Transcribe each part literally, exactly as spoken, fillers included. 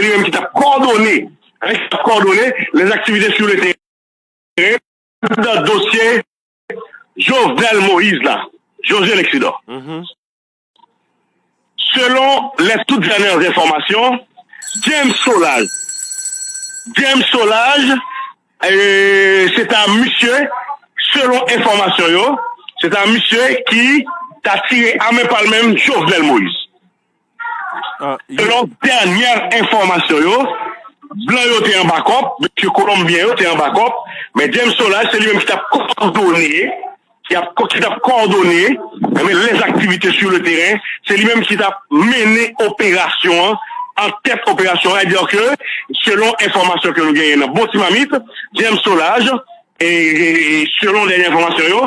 li menm ki t ap kòdone, hein, ki t ap kòdone les activités sur le terrain dans dosye Jovenel Moïse la, José Lexidor. Selon les toutes dernières informations, James Solages, James Solages, eh, se ta misye, selon enfòmasyon yo, se ta misye ki ta tire a men pa l menm Jovenel Moïse. Selon dènyè enfòmasyon yo, blan yo te an bakòp, mesye kolonbyen yo te an bakòp, men James Solages se li menm ki t ap kòdone, ki ap, ki t ap kòdone, enben, les activités sur le terrain, se li menm ki t ap mennen operasyon an, an tèt operasyon an, sètadi ke, selon enfòmasyon ke nou genyen nan Bon Timamit, James Solages, e, e, e, selon dènyè enfòmasyon yo,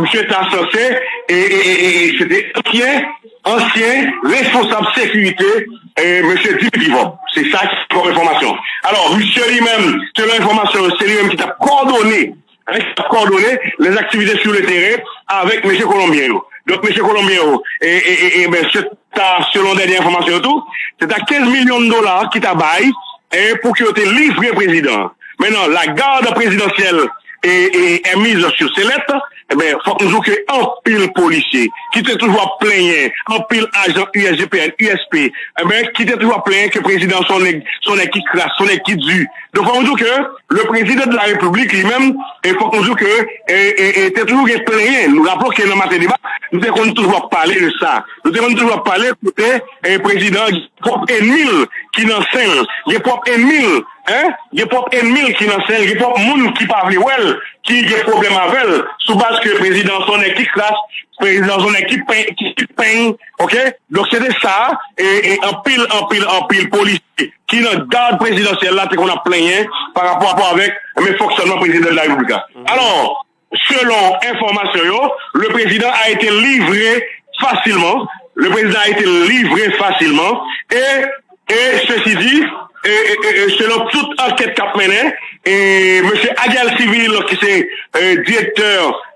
misye ta sanse, e, e, e, e, e, se te ansyen, ansyen responsab sekirite, e, mesye Dimitri Vorbe. Se sa ki kòm enfòmasyon. Alò, misye li menm, selon enfòmasyon yo, se li menm ki t ap kòdone, hein, ki t ap kòdone les activités sur le terrain avèk mesye kolonbyen yo. Donk, mesye kolonbyen yo, e, e, e, e, ben, se ta, selon dènyè enfòmasyon yo tou, se ta kenz milyon dola ki ta bay, e, pou ke yo te livre prezidan an. Mentnan, lagarde prezidansyèl e, e, est mise sur sellette, enben, fòk nou di w ke anpil polisye ki te toujou ap plenyen, anpil ajan U S G P N, U S P, enben, ki te toujou ap plenyen ke prezidan se yon nèg, se yon nèg ki kras, se yon nèg ki di. Donk, fòk nou di w ke le président de la République li menm, e fòk nou di w ke, e, e, e, te toujou gen plenyen. Nou raple w ke nan Maten Deba, nou te konn toujou ap pale de sa. Nou te konn toujou ap pale kote, e, prezidan an gen pwòp enmi l ki nan sen l, gen pwòp enmi l, hein, gen pwòp enmi l ki nan sen l, gen pwòp moun ki pa vle wè l, ki gen pwoblèm avè l, sou baz ke prezidan an se yon nèg ki kras, prezidan an se yon nèg ki peny, ki, ki peny, oke? Donk, se te sa, e, e anpil, anpil, anpil polisye ki nan gad prezidansyèl la te konn ap plenyen pa rapò, rapò avèk, men, fonksyònman prezidan de la repiblik la. Alò, selon enfòmasyon yo, le président a été livré facilement. Le président a été livré facilement. Et, et ceci dit, et, et, et, et selon tout ankèt k ap mennen, e mesye Aguel Civil, ki se, e, direktè,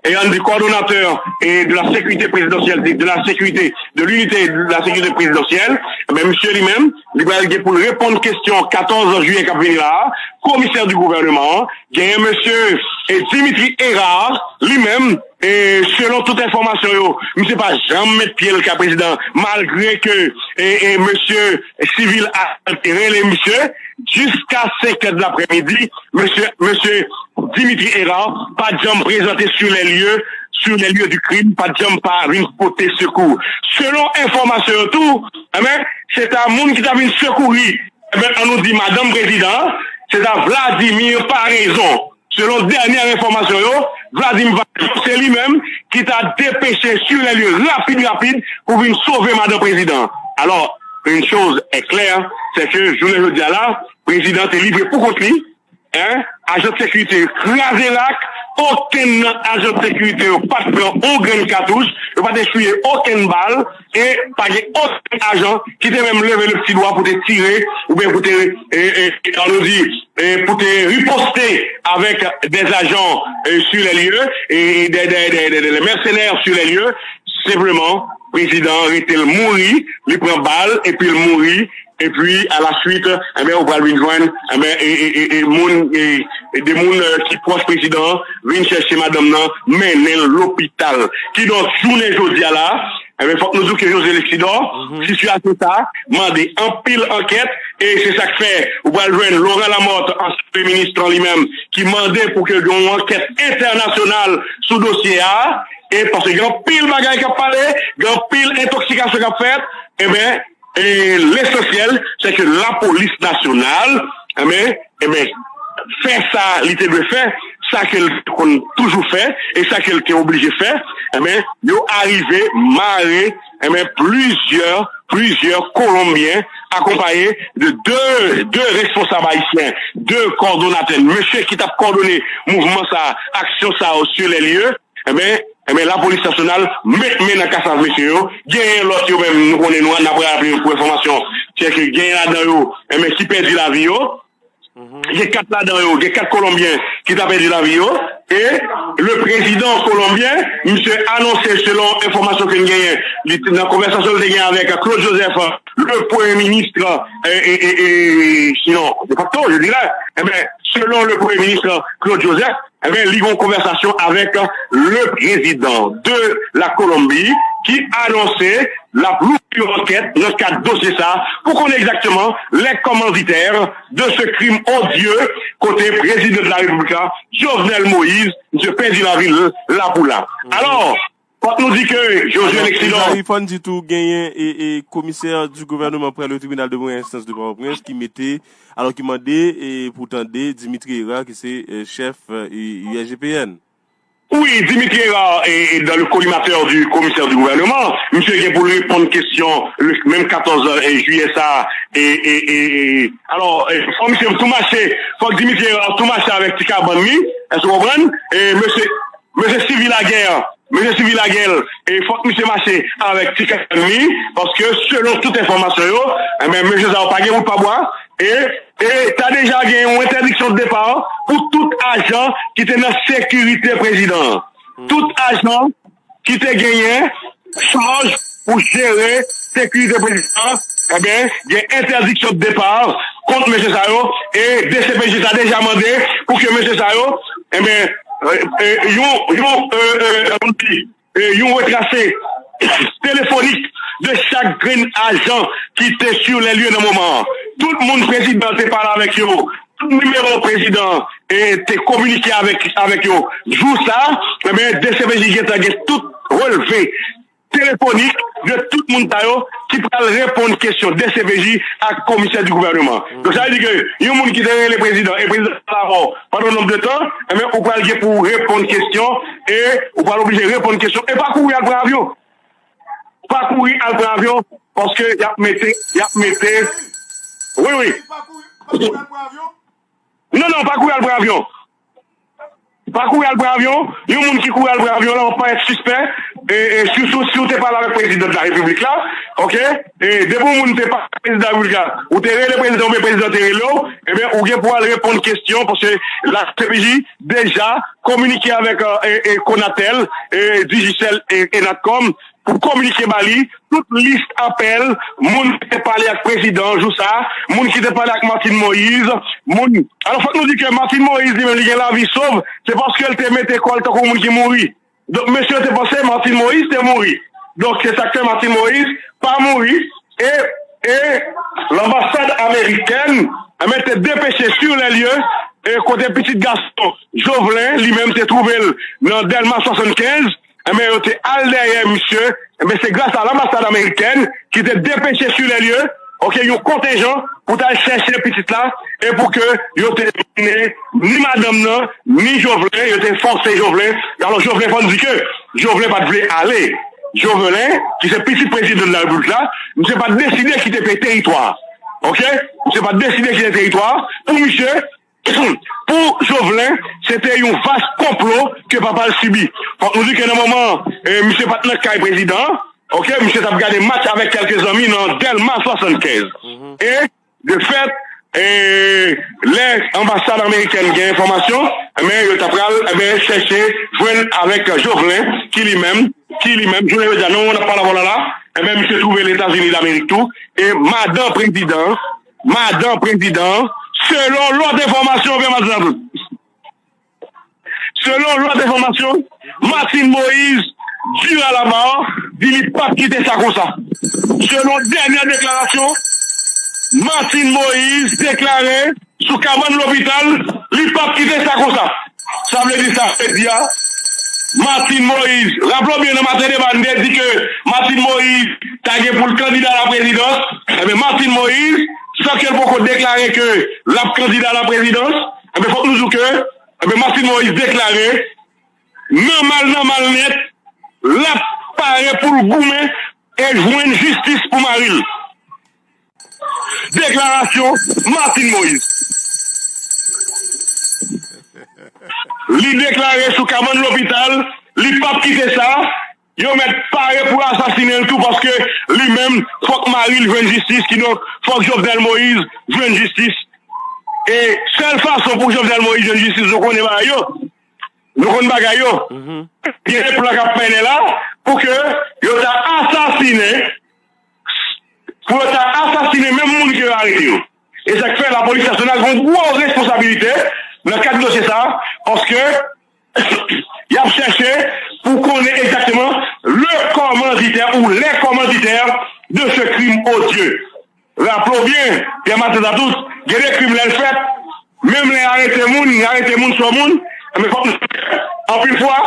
e, ann di kòdonatè, e, de la sécurité présidentielle, de, de la sécurité, de l'unité de la sécurité présidentielle, men misye li menm, li pral gen pou l reponn kesyon katòz jiyè k ap vini la a, komisè di gouvènman an, genyen mesye, e, Dimitri Hérard, li menm, e, selon tout enfòmasyon yo, misye pa janm met pye l kay prezidan, malgre ke, e, e, mesye Civil a te rele misye, jiska senk è de laprèmidi, mesye, mesye Dimitri Hérard pa t janm prezante sur les lieux, sur les lieux du crime, pa t janm pa vin pote sekou. Selon enfòmasyon yo tou, enben, se ta moun ki ta vin sekouri, enben, ann nou di madanm prezidan an, se ta Vladimir Paraison. Selon dènyè enfòmasyon yo, Vladimir Paraison, se li menm ki ta depeche sur les lieux rapid, rapid pou vin sove madanm prezidan an. Alors, une chose est claire, c'est que jounen jodi a la, prezidan an te livre pou kont li, hein, ajan de sekirite yo kraze rak, okenn nan ajan de sekirite yo pa t pran on grenn katouch, yo pa t eswiye okenn bal, e pa gen okenn ajan ki te menm leve le pti dwa pou te tire, oubyen pou te, e, e, ann nou di, e, pou te riposte avèk des agents, e, sur les lieux, e, e, des, des, des, des, des mercenaires sur les lieux. Senpleman, prezidan an rete l mouri, li pran bal, epi l mouri, epi, alaswit, enben, ou pral vin jwenn, enben, e, e, e, e, moun, e, e, de moun, e, ki pwòch prezidan an vin chèche madanm nan, mennen l lopital. Kidonk, jounen jodi a la, enben, fòk nou di w ke José Lexidor, sitiyasyon sa a mande anpil ankèt, e se sa k fè ou pral jwenn Laurent Lamothe, ansyen premye minis lan li menm, ki mande pou ke gen yon ankèt entènasyonal sou dosye a, e paske gen anpil bagay k ap pale, gen anpil entoksikasyon k ap fèt, enben, e lesansyèl, se ke lapolis nasyonal, enben, enben, fè sa li te dwe fè, sa ke l te konn toujou fè, e sa ke l te oblije fè, enben, yo arive mare, enben, plizyè, plizyè Kolonbyen, akonpaye de de, de responsab ayisyen, de kòdonatè, mesye ki t ap kòdone mouvman sa, aksyon sa yo sur les lieux, enben, enben, lapolis nasyonal met men nan kasav mesye yo. Genyen lòt yo menm, nou konnen, nou, n ap raple yo pou enfòmasyon, se ke genyen ladan yo, enben, ki pèdi lavi yo. Gen kat ladan yo, gen kat Kolonbyen ki ta pèdi lavi yo. E le président colombien, misye anonse, selon enfòmasyon ke n genyen, li te nan konvèsasyon li te gen avèk Claude Joseph, le premye minis, e, e, e, e, sinon, de facto, je dirais, e ben, selon le premye minis Claude Joseph, e ben, li gen yon konvèsasyon avèk le président de la Colombie ki anonse l ap louvri yon ankèt nan kad dosye sa a pou konnen egzakteman les commanditaires de ce crime odieux kote prezidan de la Repiblik la, Jovenel Moïse, misye pèdi lavi l la pou la. Alò, fòk nou di ke Josué Lexidor. Fò n di tou genyen e, e komisè di gouvènman prè le tribinal de première instance de Pòtoprens ki mete, alò ki mande e pou tande Dimitri Hérard ki se e, chèf e, U S G P N. Wi, Dimitri Hérard e, e dans le collimateur du commissaire du gouvernement, misye gen pou l reponn kesyon le menm katòz jiyè sa a. E, e, e, e, alò, e, fò misye tou mache, fòk Dimitri Hérard tou mache avèk ti kabann li, èske w konprann? E mesye, mesye Sylvie Laguerre, mesye Sylvie Laguerre, e fòk misye mache avèk ti kabann li, paske selon tout enfòmasyon yo, e ben, mesye sa yo pa gen wout pa bwa, e, e ta deja gen yon entèdiksyon de depa pou tout ajan ki te nan sekirite prezidan an. Tout ajan ki te genyen chaj pou jere sekirite prezidan an, e ben, gen entèdiksyon de depa kont mesye sa yo, e D C P J ta deja mande pou ke mesye sa yo, e ben, e, e, yon, yon, e, e, e, yon retrase telefonik de chak grenn ajan ki te sur les lieux nan moman an. Tout moun prezidan te pale avèk yo, tout nimewo prezidan e te kominike avèk, avèk yo. Jou sa, e ben, D C P J gentan gen tout relve telefonik de tout moun sa yo ki pral reponn kesyon D C P J ak komisè di gouvènman. Donk, sa vle di ke yon moun ki te rele prezidan, e prezidan pa la mò pandan yon nonb de tan, e ben, ou pral gen pou reponn kesyon, e ou pral oblije reponn kesyon, e pa kouri al pran avyon. Pa kouri al pran avyon, paske y ap mete, y ap mete. Wi, wi. Non, non, pa kouri al pran avyon. Pa kouri al pran avyon. Yon moun ki kouri al pran avyon la, w ap parèt sispè. E, e, si, si, si w te pale avèk prezidan de la repiblik la, oke? E depi yon moun te pale avèk prezidan de la repiblik la, ou te rele prezidan oubyen prezidan te rele w, ebyen, ou gen pou al reponn kesyon, paske la D C P J deja kominike avèk, e, e, Conatel, e, Digicel, e, e Natcom, pou kominike ba li tout lis apèl moun ki te pale ak prezidan an jou sa a, moun ki te pale ak Martine Moïse, moun. Alò, fòk nou di ke Martine Moïse, li menm, li gen lavi sov, se paske l te mete kò l tankou moun ki mouri. Donk, mesye yo te panse Martine Moïse te mouri. Donk, se sa k fè Martine Moïse pa mouri. E, e lanbasad amerikèn, e ben, te depeche sur les lieux, e kote pitit gason Jovelin, li menm, te twouve l nan Dèlma swasannkenz, e ben, yo te al dèyè misye. E ben, se gras a lanbasad amerikèn ki te depeche sur les lieux, oke, yon kontenjan pou t al chèche pitit la, e pou ke yo te mennen ni madanm nan, ni Jovelin, yo te fòse Jovelin. Alò, Jovelin, fò n di ke Jovelin pa t vle ale. Jovelin, ki se pitit prezidan de la repiblik la, misye pa t deside kite peyi teritwa a. Oke? Misye pa t deside kite teritwa a. Pou misye, pou Jovelin, se te yon vas konplo ke papa l sibi. Fòk nou di ke nan moman, e, misye pa t nan kay prezidan an, oke, misye t ap gade match avèk kèlke zanmi nan Dèlma swasannkenz. E, de fèt, e, lè anbasad amerikèn gen enfòmasyon, e ben, yo ta pral, e ben, chèche jwenn avèk Jovelin, ki li menm, ki li menm, jounen jodi a, nan moman n ap pale avè w la la, e ben, misye twouve Letazini Damerik tou, e madan prezidan an, madan prezidan an, selon lòt enfòmasyon, oubyen madanm. Selon lòt enfòmasyon, Martine Moïse, Durand-Labarre, di li p ap kite sa konsa. Selon dènyè deklarasyon, Martine Moïse deklare sou kabann lopital, li p ap kite sa konsa. Sa vle di sa, se di a, Martine Moïse, raple w byen nan maten deba, n te di ke Martine Moïse ta gen pou l kandida a la prezidans. Ebyen, Martine Moïse, san ke l poko deklare ke l ap kandida a la prezidans, ebyen, fòk nou di w ke, ebyen, Martine Moïse deklare, nòmal, nòmal nèt, l ap pare pou l goumen e jwenn jistis pou mari l. Deklarasyon Martine Moïse. Li deklare sou kabann lopital, li p ap kite sa. Yo mèt pare pou asasinen l tou, paske li menm, fòk mari l jwenn jistis, kidonk fòk Jovenel Moïse jwenn jistis. E sèl fason pou Jovenel Moïse jwenn jistis, nou konnen bagay yo. Nou konn bagay yo. Gen de plan k ap mennen la pou ke yo ta asasinen, pou yo ta asasinen menm moun ke yo arete yo. E sa k fè lapolis nasyonal gen yon gwo responsabilite nan kad dosye sa a, paske y ap chèche pou konnen egzakteman le kòmanditè ou les commanditaires de ce crime odieux. Raple w byen, Pierre Martin Tatout, gen de krim lè l fèt, menm lè y arete moun, y arete moun sou moun, men fòk nou, anpil fwa,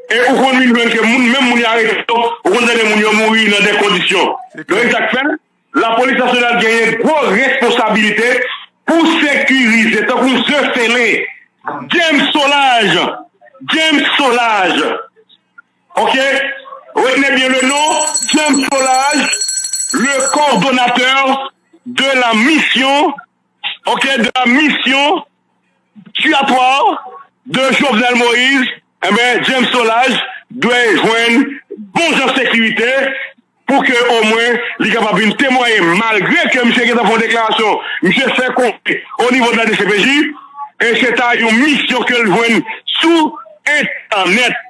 e ou konn vin jwenn ke moun, menm moun y arete yo, ou konn tande moun yo mouri nan de kondisyon. Donk, e sa k fè, lapolis nasyonal genyen gwo responsabilite pou sekirize, tankou msye Sele, James Solages, James Solages, ok, retenez bien le nom, James Solages, le coordonnateur de la mission, ok, de la mission tuatoire de Jovenel Moïse, eh ben, James Solages dwe jwenn bon jan sekirite pou ke omwen li kapab vin temwaye, malgre ke misye gentan fè yon deklarasyon, misye fè konnen o nivo de la D C P J, e se ta yon misyon ke l jwenn sou entènèt.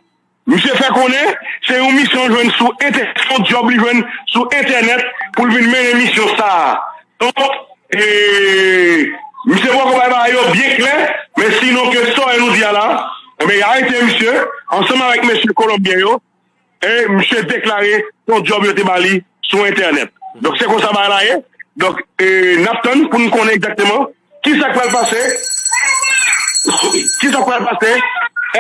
Misye fè konnen se yon misyon l jwenn sou entè-, se yon djòb li jwenn sou entènèt pou l vin mennen misyon sa a. Donk, e, misye poko bay bagay yo byen klè, men sinon ke sa w wè nou di a la, enben, y arete misye ansanm avèk mesye kolonbyen yo, e misye deklare se yon djòb yo te ba li sou entènèt. Donk, se konsa bagay la ye. Donk, e, n ap tann pou n konnen egzakteman kisa k pral pase? Kisa k pral pase?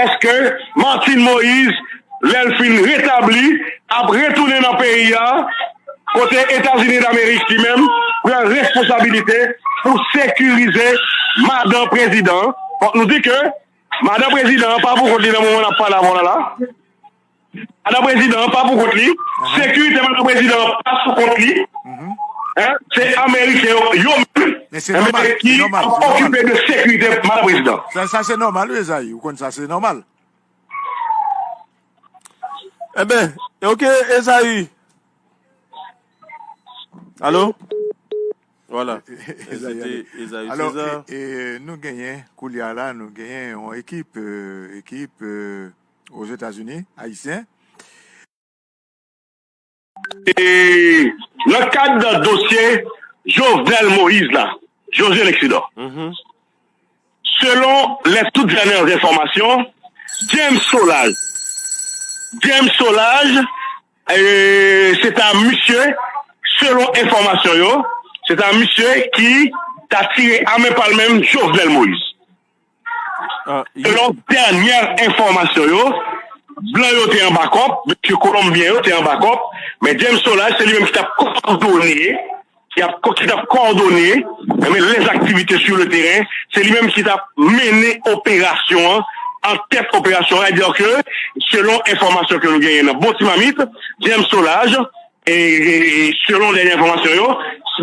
Èske Martine Moïse, lè l fin retabli, ap retounen nan peyi a, kote Etazini Damerik li menm pran responsabilite pou sekirize madan prezidan an? Fòk nou di ke madan prezidan an pa pou kont li nan moman n ap pale avè w la la. Madan prezidan an pa pou kont li. Sekirite madan prezidan an pa sou kont li. Hein? Se Ameriken yo, yo menm, men se nòmal, ki ap okipe de sekirite madan prezidan. Sa, sa se nòmal, wi, Ezayi. Ou konn sa, se nòmal. Eben, ok, Ezayi. Alo? Vwala. Ezayi, se te Ezayi César. E, e, nou genyen, koulye a la, nou genyen yon ekip, e, ekip, e, Ozetazini, ayisyen. E nan kad dosye Jovenel Moïse la, José Lexidor, selon les toutes dernières informations, James Solages, James Solages, e, se ta misye, selon enfòmasyon yo, se ta misye ki ta tire ame pa l menm Jovenel Moïse. Selon dènyè enfòmasyon yo, blan yo te an bakòp, mesye kolonbyen yo te an bakòp, men James Solages, se li menm ki t ap kowòdone, ki ap, ki t ap kowòdone, men, les activités sur le terrain, se li menm ki t ap mennen operasyon an, an tèt operasyon an. Sètadi ke, selon enfòmasyon ke nou genyen nan Bon Timamit, James Solages, e, e, e, selon dènyè enfòmasyon yo,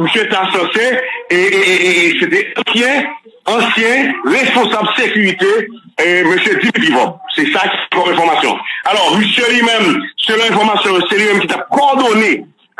misye ta sanse, e, e, e, e, e, se te ansyen, ansyen responsab sekirite, e, mesye Dimitri Vorbe. Se sa ki kòm enfòmasyon. Alò, misye li menm, selon enfòmasyon yo, se li menm ki t ap kowòdone,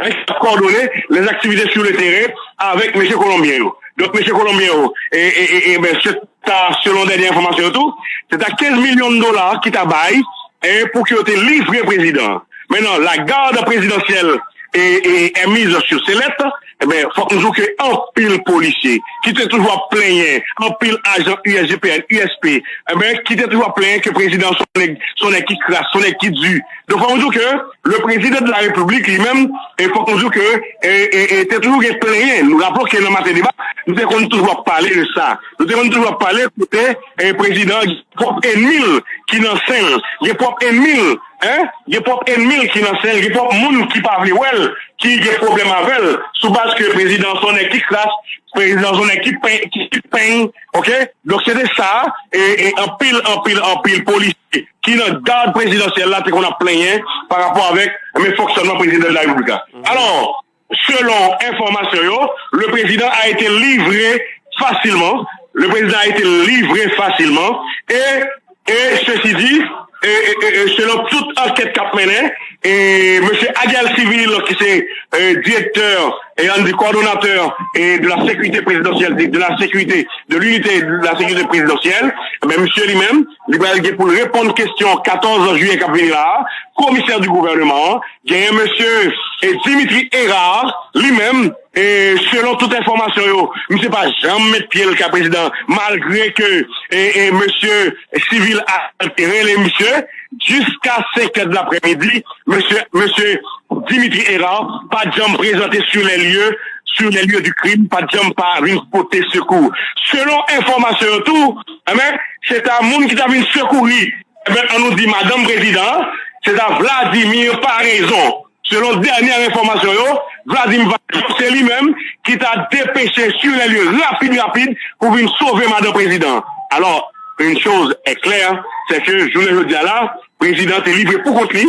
hein, ki t ap kowòdone les activités sur le terrain avèk mesye kolonbyen yo. Donk, mesye kolonbyen yo, e, e, e, e, ben, se ta, selon dènyè enfòmasyon yo tou, se ta kenz milyon dola ki ta bay, e, pou ke yo te livre prezidan an. Maintenant, la garde présidentielle est, est, est mise sur sellette. Eben, fòk nou di w ke anpil polisye ki te toujou ap plenyen, anpil ajan U S G P N, U S P, eben, ki te toujou ap plenyen ke prezidan se yon nèg, se yon nèg ki kras, se yon nèg ki di. Donk, fòk nou di w ke le président de la République li menm, e fòk nou di w ke, e, e, e, te toujou gen plenyen. Nou raple w ke nan Maten Deba, nou te konn toujou ap pale de sa. Nou te konn toujou ap pale kote, e, prezidan an gen pwòp ènmi l ki nan sen l, gen pwòp ènmi l, hein, gen pwòp ènmi l ki nan sen l, gen pwòp moun ki pa vle wè l, ki gen pwoblèm avè l, sou baz ke prezidan an se yon nèg ki kras, prezidan an se yon nèg ki pen, ki, ki peny, ok? Donk, se te sa, e, e anpil, anpil, anpil polisye ki nan gad prezidansyèl la te konn ap plenyen pa rapò avèk, men, fonksyònman prezidan de la repiblik la. Alò, selon enfòmasyon yo, le président a été livré facilement. Le président a été livré facilement. Et, et ceci dit, e, e, e, e, selon tout ankèt k ap mennen, e mesye Agel Civil, ki se e, direktè, e ann di kòdonatè e de la sécurité présidentielle, de, de la sécurité, de l'unité de la sécurité présidentielle, men misye li menm, li pral gen pou l reponn kesyon katòz jiyè k ap vini la a, komisè di gouvènman an, genyen mesye e, Dimitri Hérard, li menm, e selon tout enfòmasyon yo, misye pa janm met pye l ka prezidan, malgre ke e, e mesye Civil a rele misye, jiska senk è de laprèmidi, mesye, mesye Dimitri Hérard pa t janm prezante sur les lieux, sur les lieux du crime, pa t janm pa vin pote sekou. Selon enfòmasyon yo tou, enben, se ta moun ki ta vin sekouri, enben, an nou di madanm prezidan an, se ta Vladimir Paraison. Selon dènyè enfòmasyon yo, Vladimir Paraison, se li menm ki ta depeche sur les lieux rapid, rapid pou vin sove madanm prezidan an. Alors, une chose est claire, c'est que jounen jodi a la, prezidan an te livre pou kont li,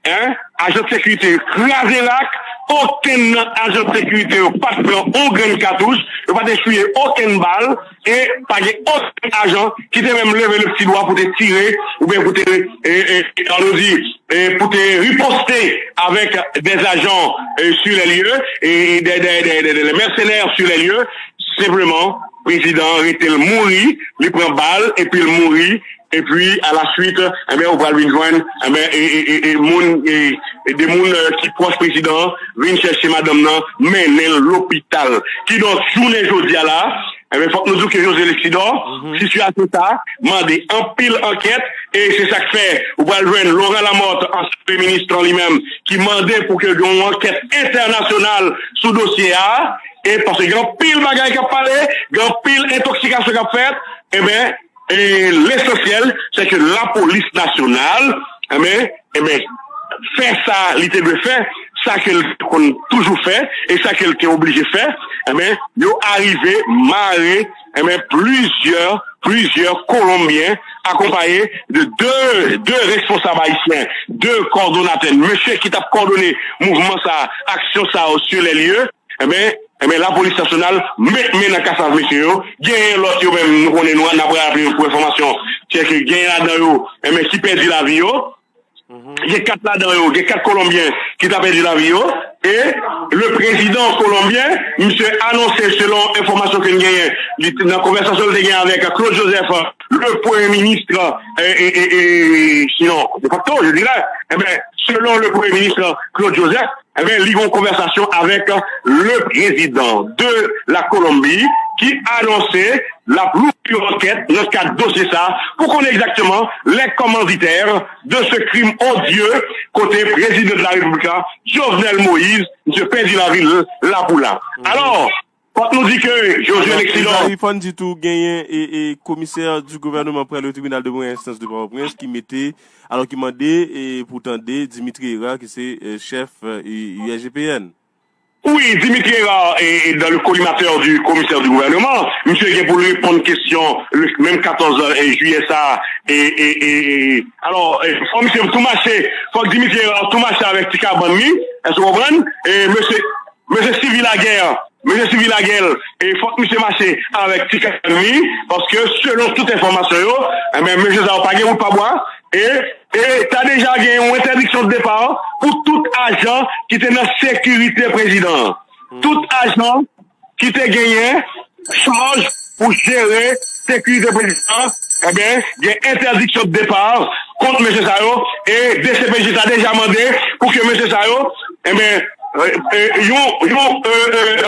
en, ajan de sekirite yo kraze rak, okenn nan ajan de sekirite yo pa t pran on grenn katouch, yo pa t eswiye okenn bal, e pa gen okenn ajan ki te menm leve le pti dwa pou te tire, oubyen pou te, e, e, e, an nou di, e, pou te riposte avèk des agents e, sur les lieux, e, e, des, des, des, des, des mercenaires sur les lieux, senpleman, prezidan an rete l mouri, li pran bal, epi l mouri, epi a la suite, enben, ou pral vin jwenn, enben, e, e, e, e, moun, e, e de moun e, ki pwòch prezidan an vin chèche madanm nan, mennen l lopital. Kidonk, jounen jodi a la, enben, fòk nou di w ke José Lexidor, sitiyasyon sa a mande anpil ankèt, e se sa k fè ou pral jwenn Laurent Lamothe, ansyen premye minis lan li menm, ki mande pou ke gen yon ankèt entènasyonal sou dosye a, e paske gen anpil bagay k ap pale, gen anpil entoksikasyon k ap fèt, enben, e lesansyèl, se ke lapolis nasyonal, enben, enben, fè sa li te dwe fè, sa ke l te konn toujou fè, e sa ke l te oblije fè, enben, yo arive mare, enben, plizyè, plizyè Kolonbyen, akonpaye de de, de responsab ayisyen, de kòdonatè, mesye ki t ap kòdone mouvman sa, aksyon sa yo sur les lieux, enben, enben, lapolis nasyonal met men nan kasav mesye yo. Genyen lòt yo menm, nou konnen nou, n ap raple yo pou enfòmasyon, se ke genyen ladan yo, enben, ki pèdi lavi yo. Gen kat ladan yo, gen kat Kolonbyen ki ta pèdi lavi yo. E le président colombien, misye anonse, selon enfòmasyon ke n genyen, li te, nan konvèsasyon li te gen avèk Claude Joseph, le premye minis, e, e, e, e, sinon, de facto, je dirais, enben, selon le premye minis Claude Joseph, enben, li gen yon konvèsasyon avèk le président de la Colombie ki anonse l ap louvri yon ankèt nan kad dosye sa pou konnen egzakteman les commanditaires de ce crime odieux kote prezidan de la Repiblik la, Jovenel Moïse, misye pèdi lavi l la pou la. Alò, fòk nou di ke José Lexidor. Fò n di tou genyen e, e komisè di gouvènman prè le tribunal de première instance de Pòtoprens ki mete, alò ki mande e pou tande Dimitri Hérard ki se e, chèf e, U S G P N. Wi, Dimitri Hérard, e, e, dans le collimateur du commissaire du gouvernement, misye gen pou l reponn kesyon le, menm katòz jiyè sa, e, e, e, e, alò, e, fò misye tou mache, fòk Dimitri Hérard tou mache avèk ti kabann li, èske w konprann? E, mesye, mesye Sylvie Laguerre, mesye Sylvie Laguerre, e fòk misye mache avèk ti kabann li, paske selon tout enfòmasyon yo, enben, mesye sa yo pa gen wout pa bwa, e, e ta deja gen yon entèdiksyon de depa pou tout ajan ki te nan sekirite prezidan an. Tout ajan ki te genyen chaj pou jere sekirite prezidan an, enben, gen entèdiksyon de depa kont mesye sa yo, e D C P J ta deja mande pou ke mesye sa yo, enben, e, e, yon, yon, e,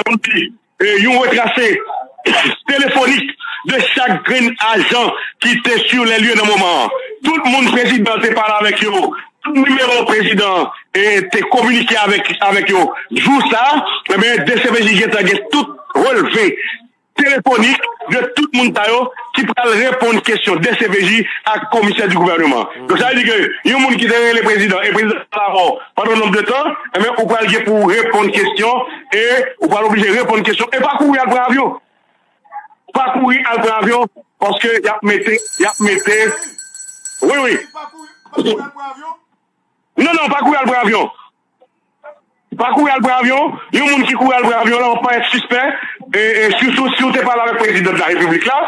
e, e, yon retrase telefonik de chak grenn ajan ki te sur les lieux nan moman an. Tout moun prezidan te pale avèk yo, tout nimewo prezidan e te kominike avèk, avèk yo. Jou sa, enben, D C P J gentan gen tout relve telefonik de tout moun sa yo ki pral reponn kesyon D C P J ak komisè di gouvènman. Donk, sa vle di ke yon moun ki te rele prezidan, e prezidan pa la avè w pandan nonb de tan, enben, ou pral gen pou w reponn kesyon, e ou pral oblije reponn kesyon, e pa kouri al pran avyon. Pa kouri al pran avyon, paske y ap mete, y ap mete. Wi, wi. Non, non, pa kouri al pran avyon. Pa kouri al pran avyon. Yon moun ki kouri al pran avyon la, w ap parèt sispè. e, e, sitou si w te pale avèk prezidan de la repiblik la,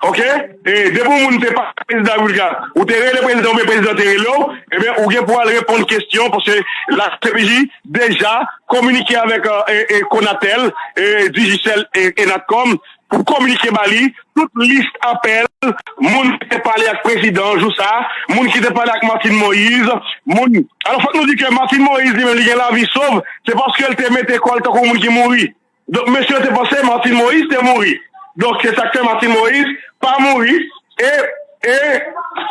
oke? E depi yon moun te pale avèk prezidan de la repiblik la, ou te rele prezidan oubyen prezidan te rele w, ebyen, ou gen pou al reponn kesyon, paske la D C P J deja kominike avèk, e, e, Conatel, e, Digicel, e, e Natcom, pou kominike ba li tout lis apèl moun ki te pale ak prezidan jou sa, moun ki te pale ak Martine Moïse, moun. Alò, fòk nou di ke Martine Moïse, li menm, li gen lavi sov, se paske l te mete kò l tankou moun ki mouri. Donk, mesye yo te panse Martine Moïse te mouri. Donk, se sa k fè Martine Moïse pa mouri. E, e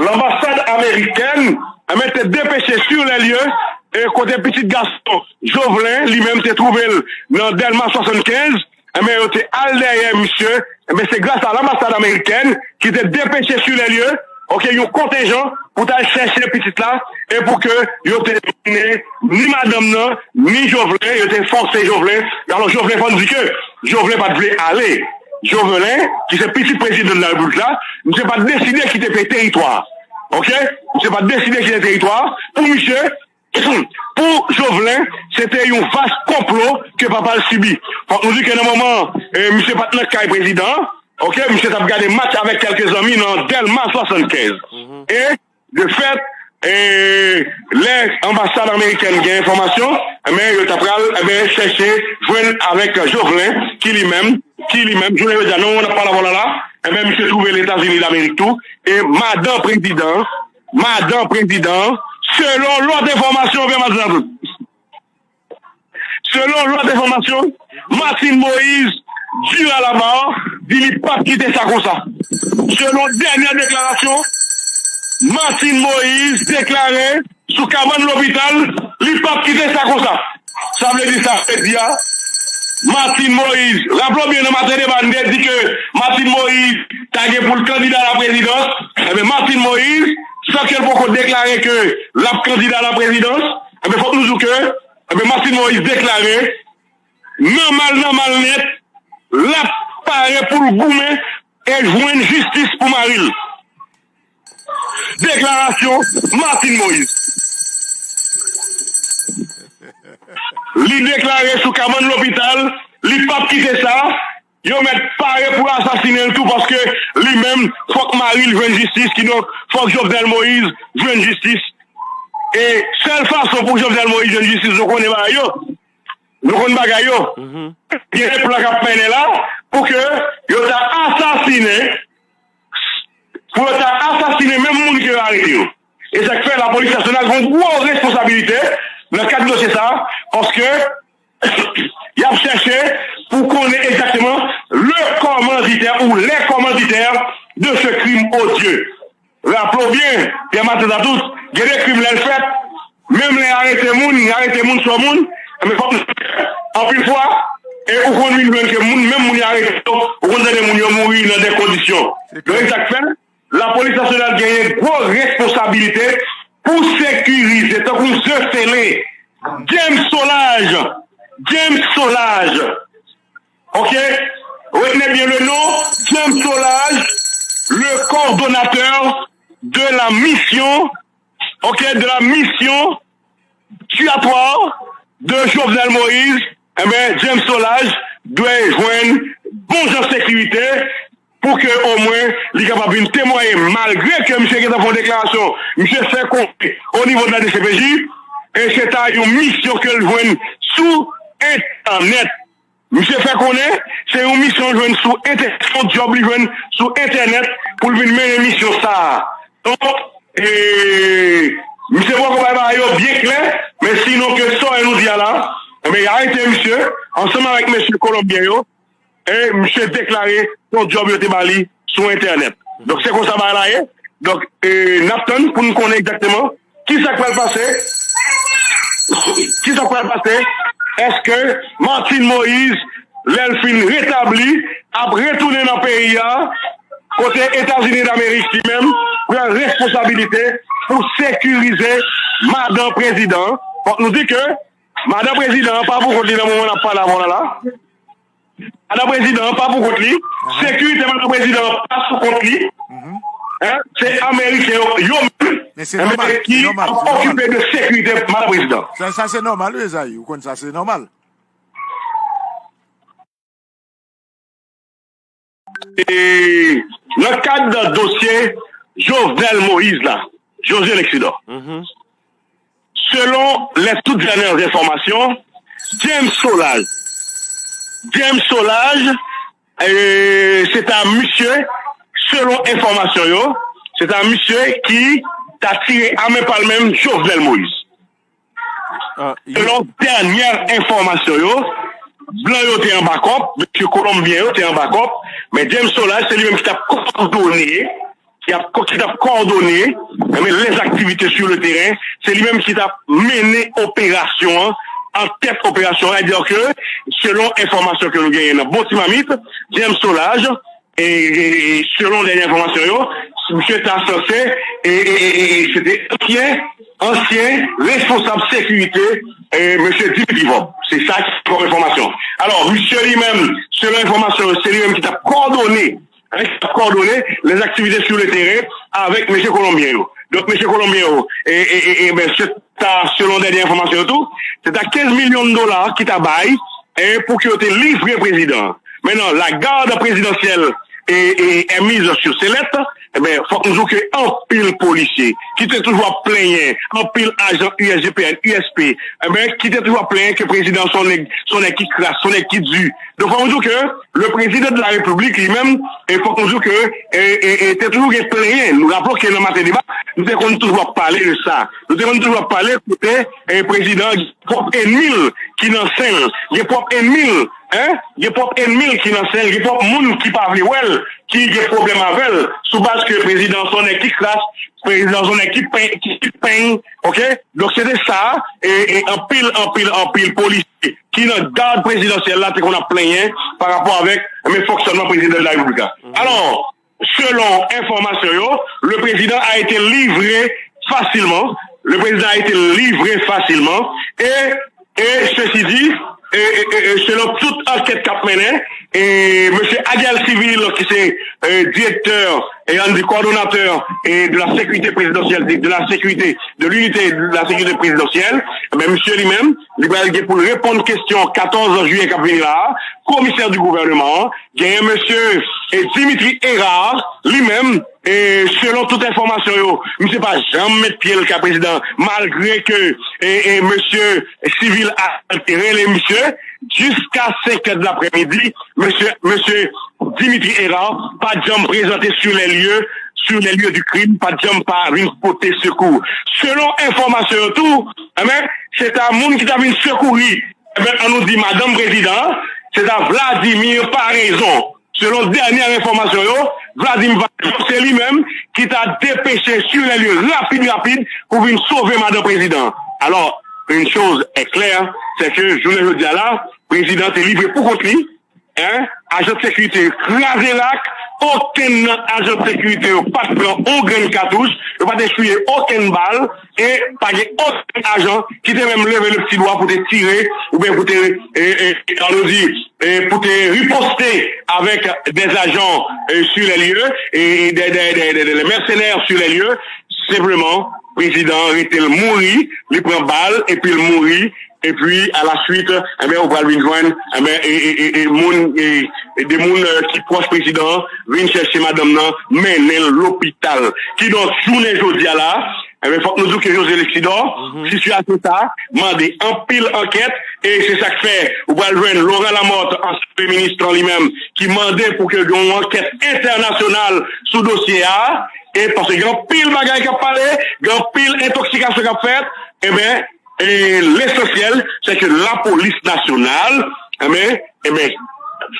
lanbasad amerikèn, enben, te depeche sur les lieux, e kote pitit gason Jovelin, li menm, te twouve l nan Dèlma swasannkenz, enben, yo te al dèyè misye. Enben, se gras a lanbasad amerikèn ki te depeche sur les lieux, oke, yon kontenjan pou t al chèche pitit la, e pou ke yo te mennen ni madanm nan, ni Jovelin, yo te fòse Jovelin. Alò, Jovelin, fò n di ke Jovelin pa t vle ale. Jovelin, ki se pitit prezidan de la repiblik la, misye pa t deside kite peyi teritwa. Oke? Misye pa t deside kite teritwa. Pou misye, pou Jovelin, se te yon vas konplo ke papa l sibi. Fòk nou di ke nan moman, e, misye pa t nan kay prezidan an, oke, misye t ap gade match avèk kèlke zanmi nan Dèlma swasannkenz. E, de fèt, e, lè anbasad amerikèn gen enfòmasyon, enben, yo ta pral, enben, chèche jwenn avèk Jovelin, ki li menm, ki li menm, jounen jodi a, nan moman n ap pale avè w la la, enben, misye twouve l Etazini Damerik tou, e madan prezidan, madan prezidan, selon lòt enfòmasyon, oubyen madan tout. Selon lòt enfòmasyon, Martine Moïse, dure à la barre, di li p ap kite sa konsa. Selon dènyè deklarasyon, Martine Moïse deklare sou kabann lopital, li p ap kite sa konsa. Sa vle di sa, vle di a, Martine Moïse, raple w byen nan maten deba, n te di ke Martine Moïse ta gen pou l kandida a la prezidans. Ebyen, Martine Moïse, san ke l poko deklare ke l ap kandida a la prezidans, ebyen, fòk nou di w ke, ebyen, Martine Moïse deklare, nòmal, nòmal nèt, l ap pare pou l goumen e jwenn jistis pou mari l. Deklarasyon Martine Moïse. Li deklare sou kabann lopital, li p ap kite sa. Yo mèt pare pou asasinen l tou, paske li menm, fòk mari l jwenn jistis, kidonk fòk Jovenel Moïse jwenn jistis. E sèl fason pou Jovenel Moïse jwenn jistis, nou konnen bagay yo. Nou konn bagay yo. Gen plan k ap mennen la pou ke yo ta asasinen, pou yo ta asasinen menm moun ke yo arete yo. E sa k fè lapolis nasyonal gen yon gwo responsabilite nan kad dosye sa a, paske y ap chèche pou konnen egzakteman le commanditaire ou les commanditaires de ce crime odieux. Raple w byen, Pierre Martin Tatout, gen de krim lè l fèt, menm lè y arete moun, y arete moun sou moun, men fòk anpil fwa, e ou konn vin jwenn ke moun, menm moun y arete yo, ou konn tande moun yo mouri nan de kondisyon. Donk, e sa k fè, lapolis nasyonal genyen gwo responsabilite pou sekirize, tankou ze sele, James Solages, James Solages, ok, retenez bien le nom, James Solages, le coordonnateur de la mission, ok, de la mission tuatoire de Jovenel Moïse, enben, James Solages dwe jwenn bon jan sekirite pou ke omwen li kapab vin temwaye, malgre ke misye gentan fè yon deklarasyon, misye fè konnen o nivo de la D C P J, e se ta yon misyon ke l jwenn sou entènèt. Misye fè konnen se yon misyon l jwenn sou entè-, se yon djòb li jwenn sou entènèt pou l vin mennen misyon sa a. Donk, e, misye poko bay bagay yo byen klè, men sinon ke sa nou di a la, enben, y arete misye ansanm avèk mesye kolonbyen yo, e misye deklare se yon djòb yo te ba li sou entènèt. Donk, se konsa bagay la ye. Donk, e, n ap tann pou n konnen egzakteman kisa k pral pase. Kisa k pral pase? Èske Martine Moïse, lè l fin retabli, ap retounen nan peyi a, kote Etazini Damerik li menm pran responsabilite pou sekirize madan prezidan an? Fòk nou di ke madan prezidan an pa pou kont li nan moman n ap pale avè w la la. Madan prezidan an pa pou kont li. Sekirite madan prezidan an pa sou kont li. Hein? Se Ameriken yo, yo menm, enben, ki ap okipe de sekirite madan prezidan. Sa, sa se nòmal, wi, Ezayi. Ou konn sa, se nòmal. e, nan kad dosye Jovenel Moïse la, José Lexidor. Selon les toutes dernières informations, James Solages, James Solages, e, se ta misye, selon enfòmasyon yo, se ta misye ki ta tire a men pa l menm Jovenel Moïse. Selon dènyè enfòmasyon yo, blan yo te anba kòb, mesye kolonbyen yo te anba kòb, men James Solages se li menm ki t ap kowòdone, ki ap, ki t ap kowòdone, men, les activités sur le terrain, se li menm ki t ap mennen operasyon an, an tèt operasyon an, sètadi ke, selon enfòmasyon ke nou genyen nan Bon Ti Mamit, James Solages, e, e, e selon dènyè enfòmasyon yo, misye ta sanse, e, e, e, e, e, se te ansyen, ansyen responsab sekirite, e, mesye Dimitri Vorbe. Se sa ki kòm enfòmasyon. Alò, misye li menm, selon enfòmasyon yo, se li menm ki t ap kowòdone, hein, ki t ap kowòdone les activités sur le terrain avèk mesye kolonbyen yo. Donk, mesye kolonbyen yo, e, e, e, e, ben, se ta, selon dènyè enfòmasyon yo tou, se ta kenz milyon dola ki ta bay, e, pou ke yo te livre prezidan an. Maintenant, la garde présidentielle est, est, est mise sur sellette. Ebyen, fòk nou di w ke anpil polisye ki te toujou ap plenyen, anpil ajan U S G P N, U S P, ebyen, ki te toujou ap plenyen ke prezidan se yon nèg, se yon nèg ki kras, se yon nèg ki di. Donk, fòk nou di w ke le président de la République, li menm, e fòk nou di w ke, e, e, e, te toujou gen plenyen. Nou raple w ke nan Maten Deba, nou te konn toujou ap pale de sa. Nou te konn toujou ap pale kote, e, prezidan an gen pwòp ènmi l ki nan sen l, gen pwòp ènmi l, hein, gen pwòp ènmi l ki nan sen l, gen pwòp moun ki pa vle wè l, ki gen pwoblèm avè l, sou baz ke prezidan an se yon nèg ki kras, prezidan an se yon nèg ki peny, ki, ki peny, oke? Donk, se te sa, e, e anpil, anpil, anpil polisye ki nan gad prezidansyèl la te konn ap plenyen pa rapò avèk, men, fonksyònman prezidan de la repiblik la. Alò, selon enfòmasyon yo, le président a été livré facilement. Le président a été livré facilement. Et, et ceci dit, et, et, et, et selon tout ankèt k ap mennen, e mesye Adjel Civil, ki se, e, direktè, e ann di kowòdonatè, e de la sécurité présidentielle, de, de la sécurité, de l'unité de la sécurité présidentielle, men misye li menm, li pral gen pou l reponn kesyon katòz jiyè k ap vini la a, komisè di gouvènman an, genyen mesye, e, Dimitri Hérard, li menm, e, selon tout enfòmasyon yo, misye pa janm met pye l kay prezidan, malgre ke, e, e, mesye Civil a rele misye, jiska senk è de laprèmidi, mesye, mesye Dimitri Hérard pa t janm prezante sur les lieux, sur les lieux du crime, pa t janm pa vin pote sekou. Selon enfòmasyon yo tou, enben, se ta moun ki ta vin sekouri, enben, ann nou di madanm prezidan an, se ta Vladimir Paraison. Selon dènyè enfòmasyon yo, Vladimir Paraison, se li menm ki ta depeche sur les lieux rapid, rapid pou vin sove madanm prezidan an. Alors, une chose est claire, c'est que jounen jodi a la, prezidan an te livre pou kont li, hein, ajan de sekirite yo kraze rak, okenn nan ajan de sekirite yo pa t pran on grenn katouch, yo pa t enchwiye okenn bal, e pa gen okenn ajan ki te menm leve le pti dwa pou te tire, oubyen pou te, e, e, e, ann nou di, e, pou te riposte avèk des agents, e, sur les lieux, e, e, des, des, des, des, des mercenaires sur les lieux. Senpleman, prezidan an rete l mouri, li pran bal, epi l mouri, epi, à la suite, enben, ou pral vin jwenn, enben, e, e, e, e, moun, e, e, de moun, e, ki pwòch prezidan an vin chèche madanm nan, mennen l lopital. Kidonk, jounen jodi a la, enben, fòk nou di w ke José Lexidor, sitiyasyon sa a mande anpil ankèt, e se sa k fè ou pral jwenn Laurent Lamothe, ansyen premye minis lan li menm, ki mande pou ke gen yon ankèt entènasyonal sou dosye a, e paske gen anpil bagay k ap pale, gen anpil entoksikasyon k ap fèt, enben, e lesansyèl, se ke lapolis nasyonal, enben, enben,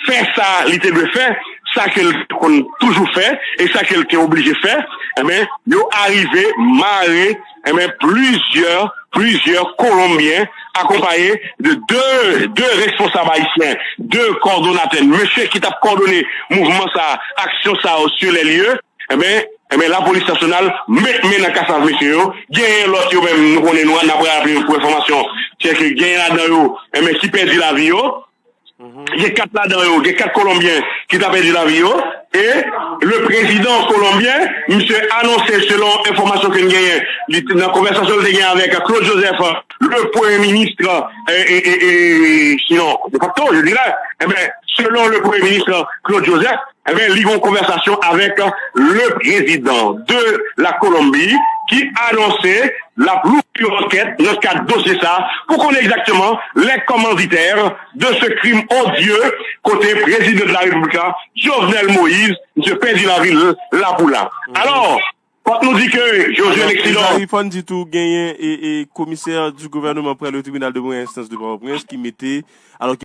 fè sa li te dwe fè, sa ke l te konn toujou fè, e sa ke l te oblije fè, enben, yo arive mare, enben, plizyè, plizyè Kolonbyen, akonpaye de de, de responsab ayisyen, de kowòdonatè, mesye ki t ap kowòdone mouvman sa a, aksyon sa yo, sur les lieux, enben, enben, lapolis nasyonal met men nan kasav mesye yo. Genyen lòt yo menm, nou konnen, nou, n ap raple pou enfòmasyon, se ke genyen ladan yo, enben, ki pèdi lavi yo. Gen kat ladan yo, gen kat Kolonbyen ki ta pèdi lavi yo. E le prezidan kolonbyen, misye anonse, selon enfòmasyon ke n genyen, li te nan konvèsasyon li te gen avèk Claude Joseph, le premye minis, e, e, e, e, sinon, de facto, je dirais, e ben, selon le premye minis Claude Joseph, e ben, li gen yon konvèsasyon avèk le président de la Colombie ki anonse l ap louvri yon ankèt nan kad dosye sa pou konnen egzakteman les commanditaires de ce crime odieux kote prezidan de la Repiblik la, Jovenel Moïse, misye pèdi lavi l la pou la. Alò, fòk nou di ke Josué Lexidor. Fò n di tou genyen e, e komisè du gouvènman prè le tribinal de première instance de Pòtoprens ki mete, alò